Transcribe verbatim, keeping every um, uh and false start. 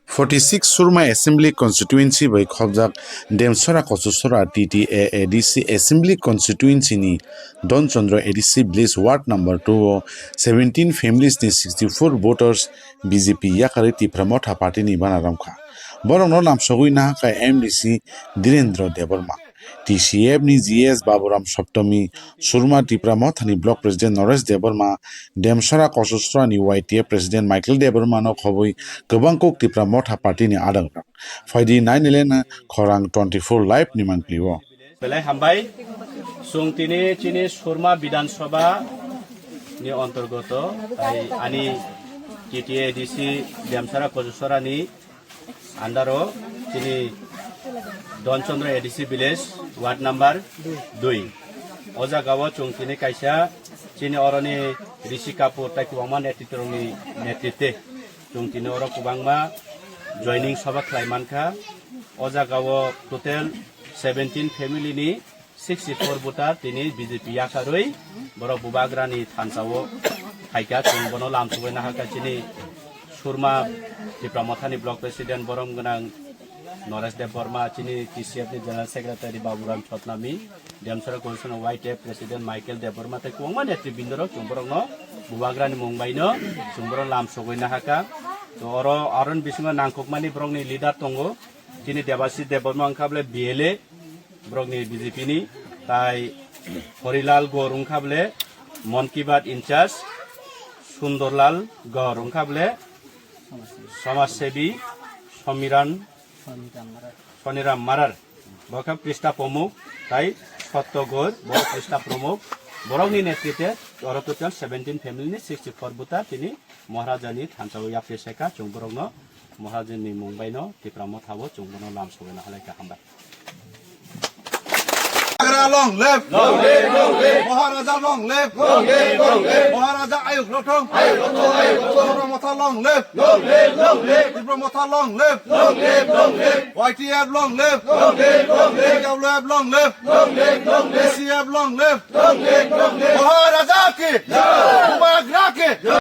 Forty six Surma Assembly Constituency bai khobjak Demsora Kochusora T T A A D C Assembly Constituency ni Donchandra A D C Village Ward number two o seventeen families ni sixty four voters B J P yakarwi Tipra Motha Party ni bana romkha. Borokno lamsogwi nahakha M D C Dhirendra Debbarma. T C F ni G S Baburam Saptami, Surma Tipra Mothani Block President Naresh Debbarma, Demsora Kochusora ni Y T F President Michael Debbarma no khobwi kwbang kuk Tipra Motha Party ni adang rok. Phaidi nine eleven khorang twenty four live ni mangpli o. Belai hambai, chwng tini chini Surma Bidhan Sabha ni antargoto, tai ani T T A D C Demsora Kochusora ni andaro chini Donchandra A D C village ward number dui. O jaga o chwng tini kaisa chini oroni Rishi Kapoor tai kwbangma netritwrokni netritwe chwng tini oro kwbangma joining sabha khlai mankha. O jaga o total seventeen family ni sixty four voter tini B J P yakarwi borok bubagrani thansa o phaikha, chwng bono lamsogwi nahakha chini Surma Tipra Mothani Block President borom gwnang Naresh Debbarma, chini T C F ni General Secretary Baburam Saptami, Demsora Kochusora Y T F President Michael Debbarma tei kwbangma netribindorok chwng borokno bubagrani mung baino chwng borok lamsogwi nahakha. To oro aroni bisingo nangkukmani borokni leader tongo, chini Debashis Debbarma wngkha bole B L A, borokni B J P ni, tai Horilal Gaur wngkha bole Mon Ki Baat in charge, Sundorlal Gaur wngkha bole Samaj Sebi Somiran, Soniram Marar, bo khe Krista Pamuk, tai Sotto Gaur, bo Krista Pamuk, borokni netritwe oro total seventeen family ni sixty four voter tini Maharaja ni thansa o yapri seka, chwng borokno Maharaja ni mung baino Tipra Motha o chwng bono lam sogwi na halai kha, hambai. Bubagra long live! Long live, long live! Maharaja long live! Long live, long live! Maharaja ayuk rothong! Ayuk rothong, ayuk rothong! Tipra Motha long live! Long live, long live! Tipra Motha long live! Long live, long live! Y T F long live! Long live, long live! T W F long live! Long live, long live! T C F long live! Long live, long live! Maharaja ki! Jai! Bubagra ki! Jai!